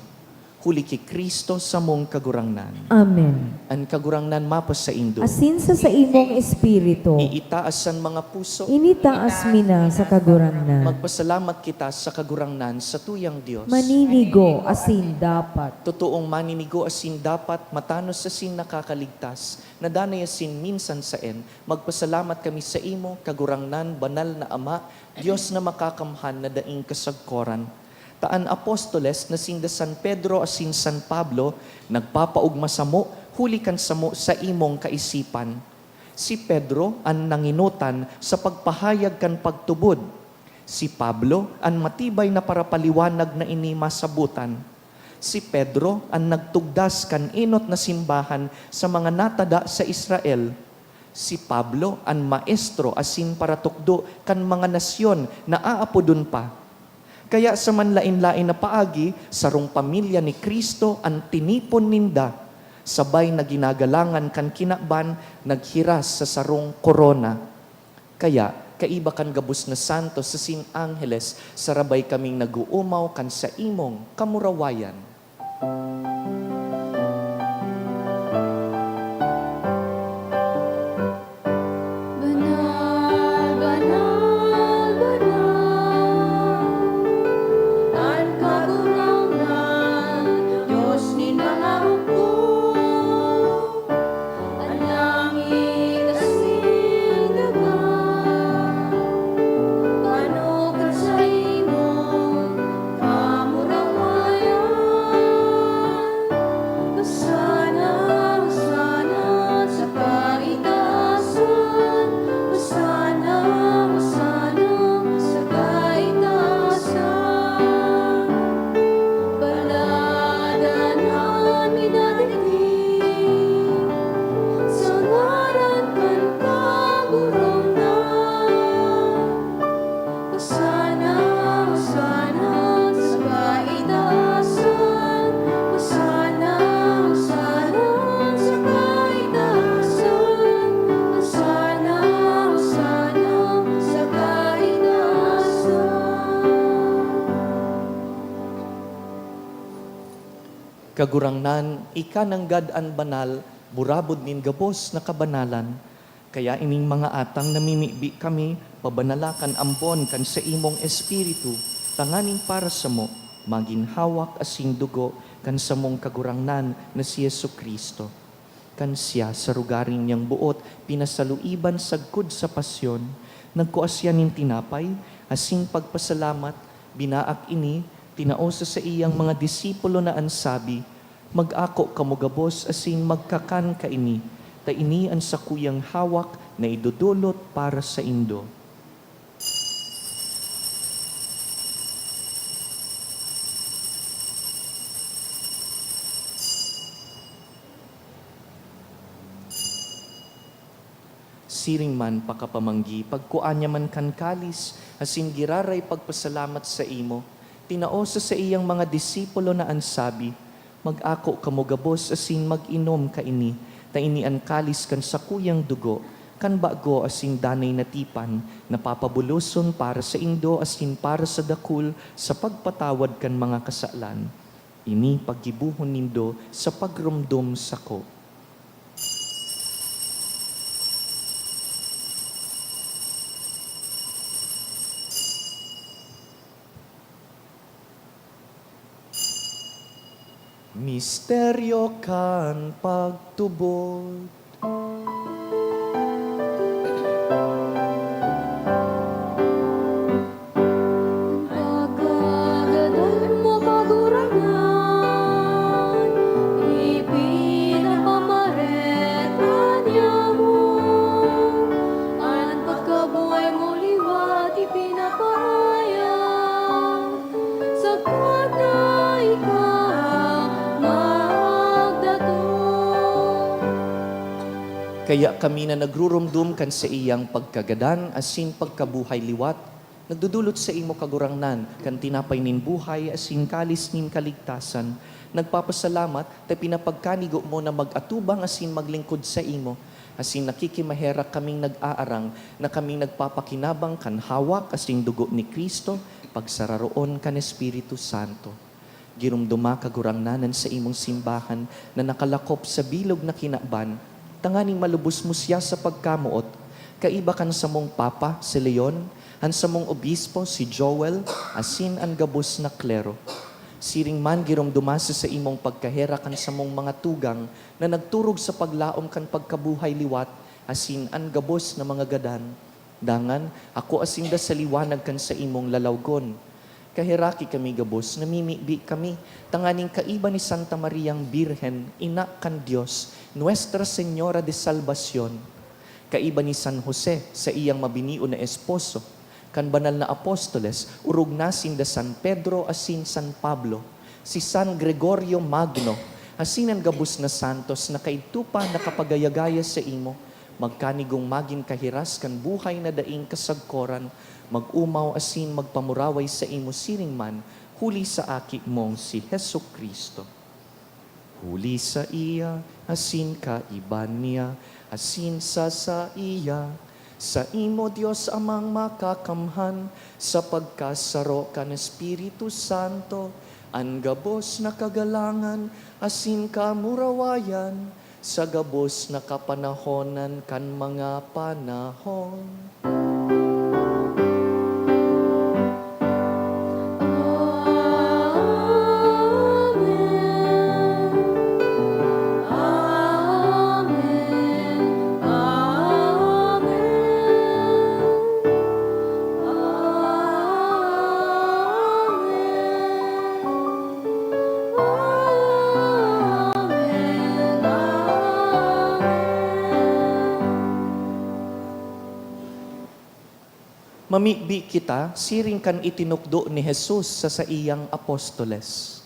Huli ki Cristo samong Kagurangnan. Amen. An Kagurangnan mapasaindo. Asin sa saimong espiritu. Iitaas an mga puso. Initaas mi na sa Kagurangnan. Magpasalamat kita sa Kagurangnan, sa tuyang Dios. Maninigo asin dapat. Totoong maninigo asin dapat, matanos asin nakakaligtas, na danay asin minsan saen, magpasalamat kami saimo, Kagurangnan, banal na Ama, Dios na makakamhan na daing kasagkoran. Ta an apostoles na sinda San Pedro asin San Pablo nagpapaogma samo huli kan samo saimong kaisipan. Si Pedro an nangenotan sa pagpahayag kan pagtubod. Si Pablo an matibay na parapaliwanag na ini masabotan. Si Pedro an nagtugdas kan enot na simbahan sa mga natada sa Israel. Si Pablo an maestro asin paratukdo kan mga nasyon na aapodon pa. Kaya sa manlaen-laen na paagi, sarong pamilya ni Cristo an tinipon ninda, sabay na ginagalangan kan kinaban, naghiras sa sarong korona. Kaya, kaiba kan gabos na santos asin angheles, sarabay kaming nag-oomaw kan saimong kamurawayan. Banal, banal, banal, an Kagurangnan, Dios nin mga hukbo. An langit asin daga, panuga saimo, kamurawayan. Kagurangnan, ika nanggad an banal, burabod nin gabos na kabanalan. Kaya ining mga atang namimibi kami, pabanala kan ambon kan saimong Espiritu, tanganing para samo, magin hawak asin dugo kan samong Kagurangnan na si Jesu-Cristo. Kan siya, sa rogaring niyang boot, pinasaluiban sagkod sa pasyon, nagkua siya nin tinapay, asin pagpasalamat, binaak ini, tinao sa saiyang mga disipulo na an sabi, "Mag-ako kamo gabos asin magkakan kaini, ta ini an sakuyang hawak na idodolot para saindo." Siring man pakapamanggi, pagkua niya man kan kalis, asin giraray pagpasalamat saimo, tinao sa saiyang mga disipulo na an sabi, "Mag-ako kamo gabos asin mag-inom kaini, ta ini an kalis kan sakuyang dugo, kan bago asin danay na tipan, na papabuloson para saindo asin para sa dakul sa pagpatawad kan mga kasalan. Ini paggibohon nindo sa pagromdom sako." Misteryo kan pagtubod. Pagkagadan mo, Kagurangnan, ipinapamareta niamo, an pagkabuhay mo liwat ipinapahayag, sagkod na ika magdatong. Kaya kami na nagruromdom kan saiyang pagkagadan asin pagkabuhay liwat, nagdodolot saimo, Kagurangnan, kan tinapay nin buhay asin kalis nin kaligtasan. Nagpapasalamat ta pinapagkanigo mo na mag-atubang asin maglingkod saimo, asin nakikimaherak kaming nag-aarang na kaming nagpapakinabang kan hawak asin dugo ni Cristo, pagsararoon kan Espiritu Santo. Giromdoma, Kagurangnan, an saimong simbahan na nakalakop sa bilog na kinaban, tanganing malubos mo siya sa pagkamoot, kaiba kan samong Papa, si Leon, an samong Obispo, si Joel, asin an gabos na klero. Siring man, giromdoma sa saimong pagkaherak an samong mga tugang na nagturog sa paglaom kan pagkabuhay liwat, asin an gabos na mga gadan. Dangan, akua sinda sa liwanag kan saimong lalawgon. Kaheraki kami gabos, namimibi kami, tanganing kaiba ni Santa Mariang Birhen, Ina kan Dios, Nuestra Señora de Salvacion, kaiba ni San Jose, saiyang mabinion na esposo, kan banal na apostoles, orog na sinda San Pedro asin San Pablo, si San Gregorio Magno, asin an gabos na santos na kaidto pa nakapagayagaya saimo, magkanigong magin kahiras kan buhay na daing kasagkoran, mag-omaw asin magpamuraway saimo siring man, huli sa Aki mong si Jesu-Cristo. Huli saiya, asin kaiba niya, asin sa saiya, saimo, Dios Amang Makakamhan, sa pagkasaro kan Espiritu Santo, an gabos na kagalangan asin kamurawayan, sa gabos na kapanahonan kan mga panahon. Amen. Amen. Amen. Amen. Amen. Mamibi kita siring kan itinukdo ni Jesus sa saiyang apostoles.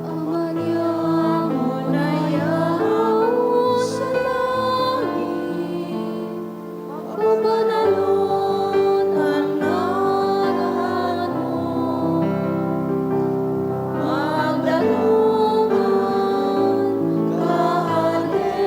Ama niamo na yaon sa langit, pabanalon an ngaran mo. Magdanong an Kahadean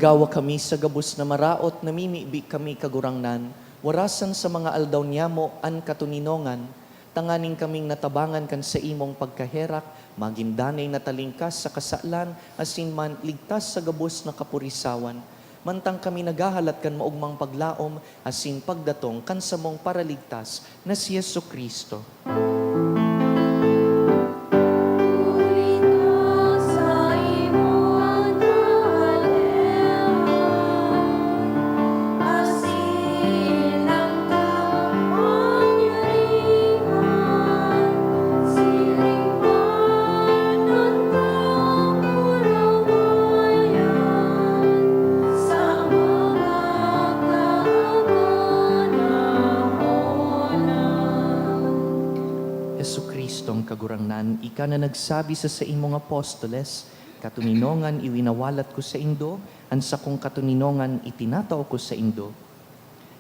Gawa kami sa gabos na maraot, namimibi kami, Kagurangnan, warasan sa mga aldaw niyamo an katoninongan, tanganing kaming natabangan kan saimong pagkaherak, magin danay na talingkas sa kasalan, asin man ligtas sa gabos na kapurisawan, mantang kami naghahalat kan maogmang paglaom asin pagdatong kan samong Paraligtas na si Jesu-Cristo. Jesu-Cristong Kagurangnan, ika na nagsabi sa saimong apostoles, "Katoninongan iwinawalat ko saindo, an sakong katoninongan itinatao ko saindo."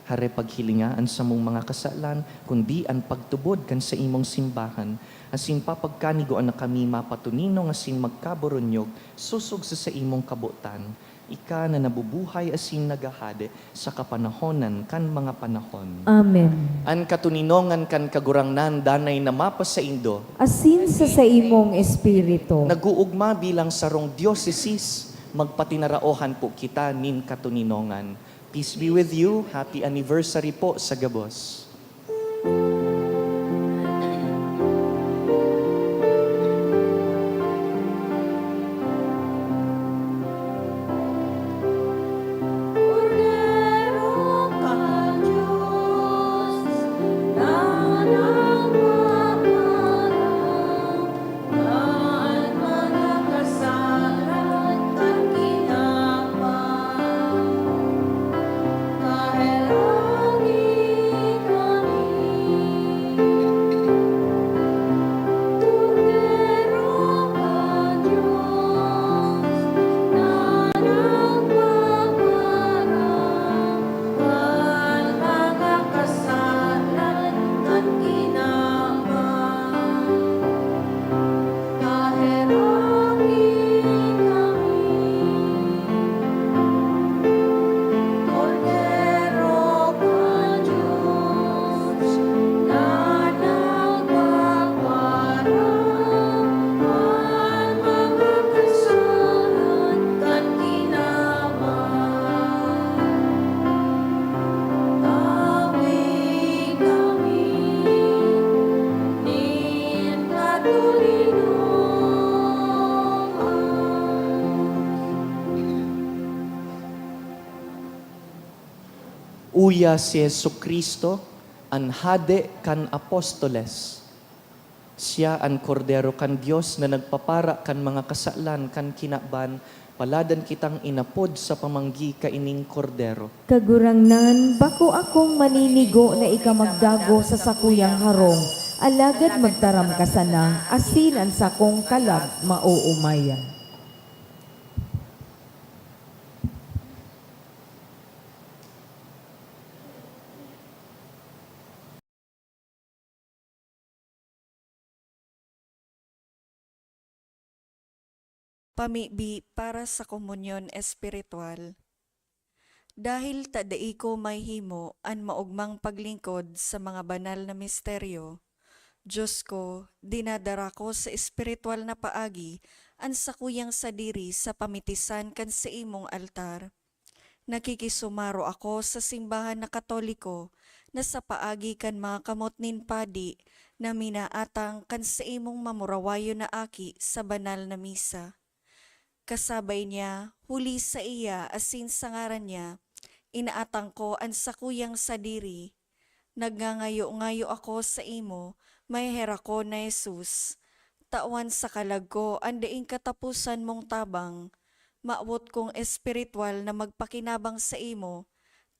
Hare paghilinga an samong mga kasalan, kundi an pagtubod kan saimong simbahan, asin papagkanigoan na kami mapatoninong asin magkaboronyog sosog sa saimong kabotan. Ika na nabubuhay asin naghahade sa kapanahonan kan mga panahon. Amen. An katoninongan kan Kagurangnan danay na mapasaindo. Asin sa saimong espiritu. Nag-uugma bilang sarong diosesis, magpatinaraohan po kita nin katoninongan. Peace be with you. Happy anniversary po sa gabos. Uya si Jesu-Cristo, an Hade kan apostoles. Siya an Kordero kan Dios na nagpapara kan mga kasalan kan kinaban. Paladan kitang inapod sa pamanggi kaining Kordero. Kagurangnan, bako akong maninigo na ika magdago sa sakuyang harong, alagad magtaram ka sana, asin an sakong kalag maoomayan. Pamibi para sa komunyon espiritual. Dahil ta dai ko mahimo an maogmang paglingkod sa mga banal na misteryo, Dios ko, dinadara ko sa espiritual na paagi an sakuyang sadiri sa pamitisan kan saimong altar. Nakikisumaro ako sa simbahan na Katoliko na sa paagi kan mga kamot nin padi na minaatang kan saimong mamurawayon na aki sa banal na misa. Kasabay niya, huli saiya asin sa ngaran niya, inaatang ko an sakuyang sadiri. Nagngangayo-ngayo ako saimo, maheherakon na Jesus. Tawan sa kalag ko an daing kataposan mong tabang. Mawot kong espiritual na magpakinabang saimo,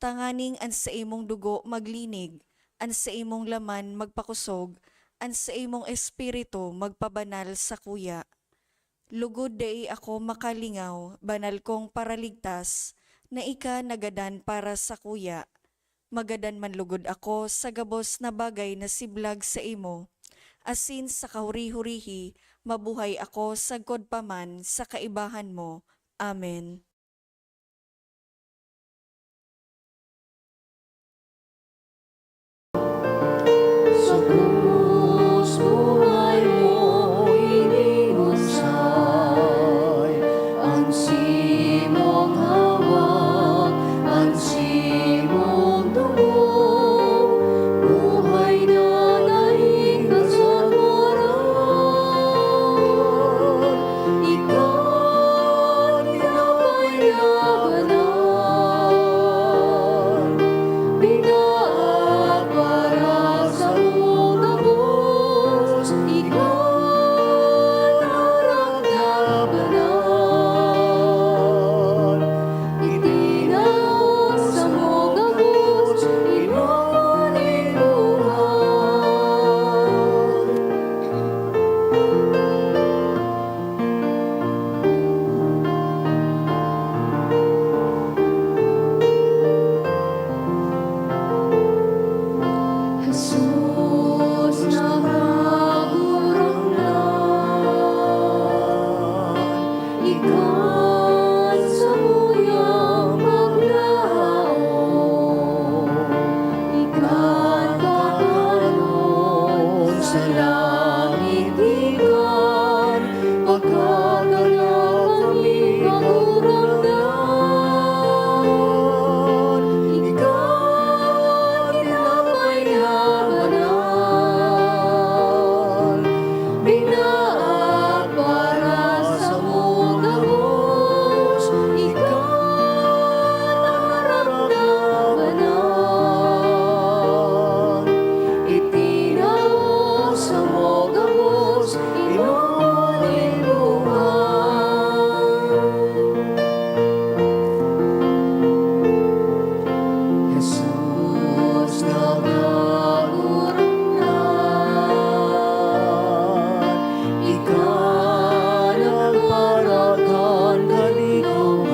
tanganing an saimong dugo maglinig, an saimong laman magpakosog, an saimong espiritu magpabanal sakuya. Lugod dai ako makalingaw, banal kong Paraligtas, na ika nagadan para sakuya. Magadan man lugod ako sa gabos na bagay na siblag saimo, asin sa kahuri-hurihi mabuhay ako sagkod pa man sa kaibahan mo. Amen. Kagalaw kami, Kagurangnan, ika, tinapay na banal, binaak para samo gabos, ika, naharap na banal, itinaw samo gabos, inuuling buhay. Jesus na Kagurangnan, ika nagparakan kaligawan,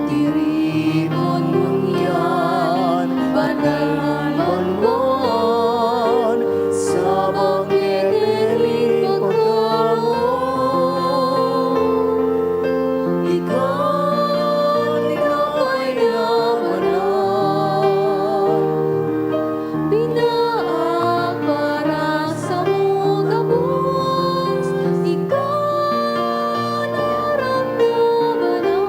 tiripon ngunyan, banal man man, sa bangkete nin pagkamoot. Ika, tinapay na banal, binaak para samo gabos, ika, naharap na banal,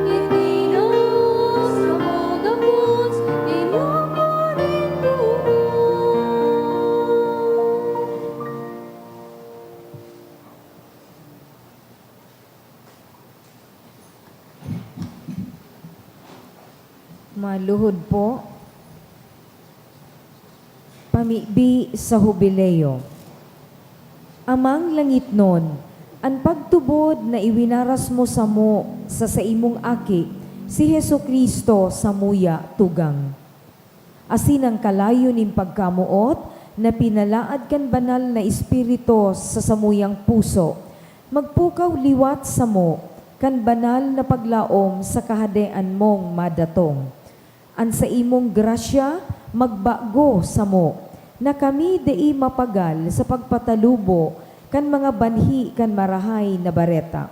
itinaw samo gabos, inuuling buhay. Maluhod po. Pamibi sa Hubileo. Amang langitnon, an pagtubod na iwinaras mo samo sa saimong Aki, si Jesu-Cristo, samuya tugang. Asin an kalayo nin pagkamoot na pinalaad kan Banal na Espiritu sa samuyang puso, magpukaw liwat samo kan banal na paglaom sa Kahadean mong madatong. An saimong grasya magbago samo, na kami dai mapagal sa pagpatalubo kan mga banhi kan Marahay na Bareta.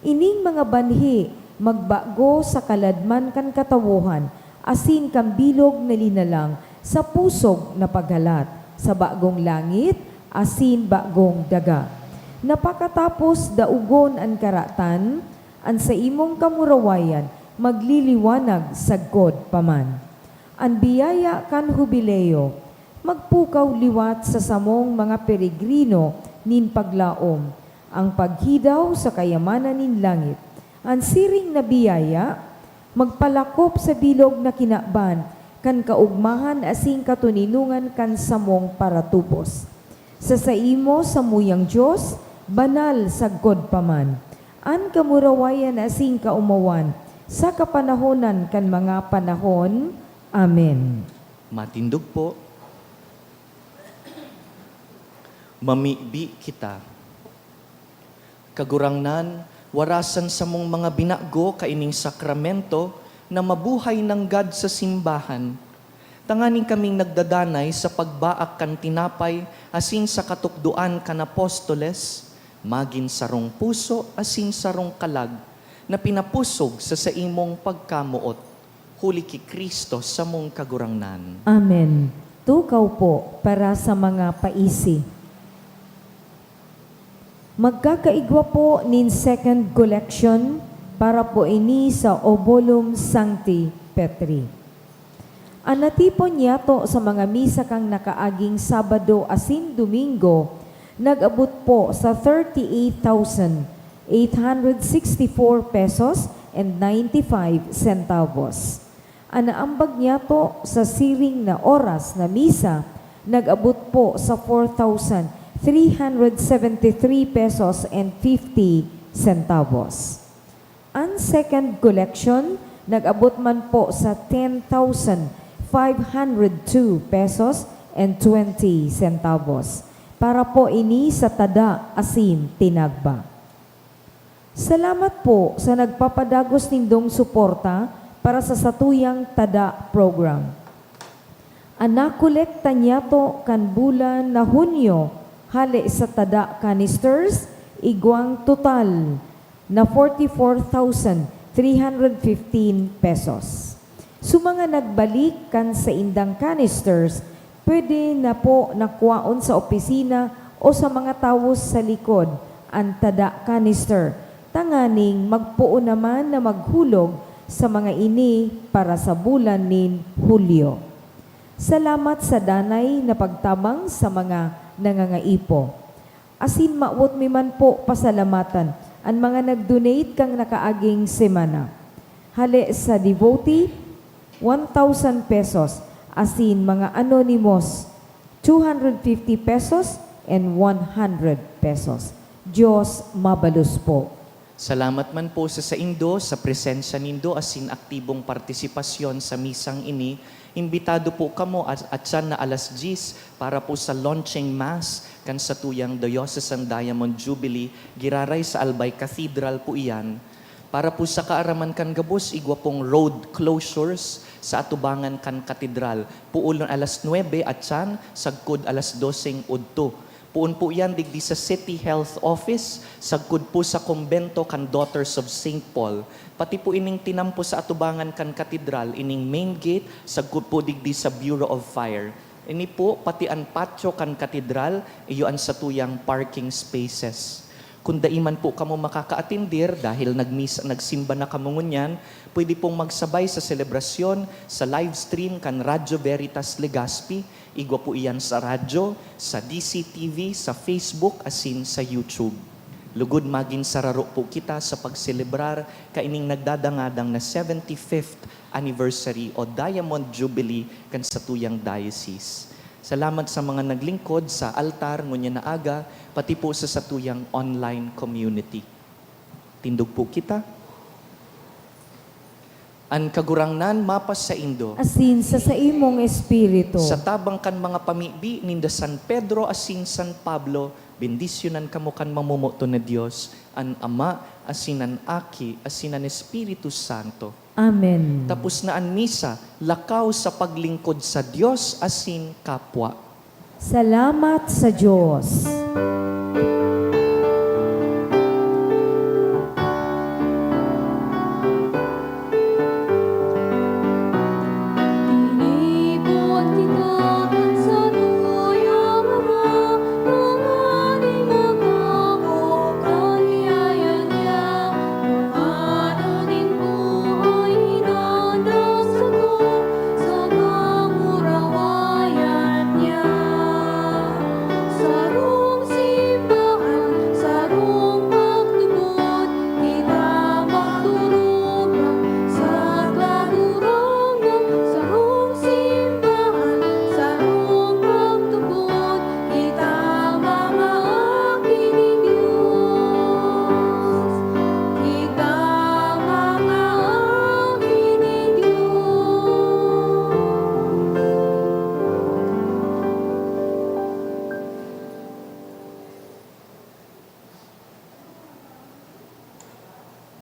Ining mga banhi magbago sa kaladman kan katawohan asin kan bilog na linalang sa pusog na paghalat sa bagong langit asin bagong daga, na pakatapos daogon an karatan, an saimong kamurawayan magliliwanag sagkod pa man. An biyaya kan Hubileo magpukaw liwat sa samong mga peregrino nin paglaom, an paghidaw sa kayamanan nin langit. An siring na biyaya magpalakop sa bilog na kinaban kan kaogmahan asin katoninongan kan samong paratubos. Sa saimo, samuyang Dios, banal sagkod pa man, an kamurawayan asin kaomawan sa kapanahonan kan mga panahon. Amen. Matindog po. Mamibi kita. Kagurangnan, warasan samong mga binago kaining sakramento na mabuhay nanggad sa simbahan, tanganing kaming nagdadanay sa pagbaak kan tinapay asin sa katukdoan kan apostoles, magin sarong puso asin sarong kalag na pinapusog sa saimong pagkamoot, huli ki Cristo samong Kagurangnan. Amen. Tukaw po para sa mga paisi. Magkakaigwa po nin second collection para po ini sa Obulum Sancti Petri. An natipon niyato sa mga misa kan nakaaging Sabado asin Domingo nag-abot po sa thirty-eight thousand eight hundred sixty-four pesos and ninety-five centavos. An naambag niyato sa siring na oras na misa nag-abot po sa four thousand three hundred seventy-three pesos and fifty centavos. An second collection nag-abot man po sa ten thousand five hundred two pesos and twenty centavos. Para po ini sa tada asin tinagba. Salamat po sa nagpapadagos nindong suporta para sa satuyang tada program. An nakolekta niyato kan bulan na Hunyo hale sa tada canisters, igwang total na forty-four thousand three hundred fifteen pesos. Sa mga nagbalik kan saindang canisters, Pwede na po na kwaon sa opisina o sa mga tawo sa likod an tada canister, tanganing magpoon naman na maghulog sa mga ini para sa bulan nin Hulyo. Salamat sa danay na pagtabang sa mga nangangaipo. Asin mawot mi man po pasalamatan an mga nag-donate kan nakaaging semana. Hale sa devotee, one thousand pesos, asin mga anonymous, two hundred fifty pesos and one hundred pesos. Diyos mabalos po. Salamat man po sa saindo, sa presensya nindo asin aktibong partisipasyon sa misang ini. Imbitado po kamo at, at siyan na alas diyes para po sa launching mass kan satuyang Diocesan Diamond Jubilee, giraray sa Albay Cathedral po iyan. Para po sa kaaraman kan gabos, igwa pong road closures sa atubangan kan katedral, puulon alas nuebe at siyan, sagkod alas doseng udto. Puon po iyan digdi sa City Health Office, sagkod po sa kumbento kan Daughters of Saint Paul. Pati po ining tinampo sa atubangan kan katedral, ining main gate, sagkod po digdi sa Bureau of Fire. Ini po, pati an patio kan katedral, iyo an satuyang parking spaces. Kung dai man po kamo makakaatindir dahil nagmisa, nagsimba na kamo ngunyan, pwede pong magsabay sa selebrasyon sa live stream kan Radyo Veritas Legazpi. Igwa po iyan sa radyo, sa D C T V, sa Facebook, asin sa YouTube. Lugod magin sararo po kita sa pagselebrar kaining nagdadangadang na seventy-fifth anniversary o Diamond Jubilee kan satuyang diocese. Salamat sa mga naglingkod sa altar ngunyan na aga, pati po sa satuyang online community. Tindog po kita. An Kagurangnan mapasaindo. Asin sa saimong espiritu. Sa tabang kan mga pamibi ninda San Pedro asin San Pablo, bendisyonan kamo kan mamomoton na Dios, an Ama, asin an Aki, asin an Espiritu Santo. Amen. Tapos na an misa, lakaw sa paglingkod sa Dios asin kapwa. Salamat sa Dios.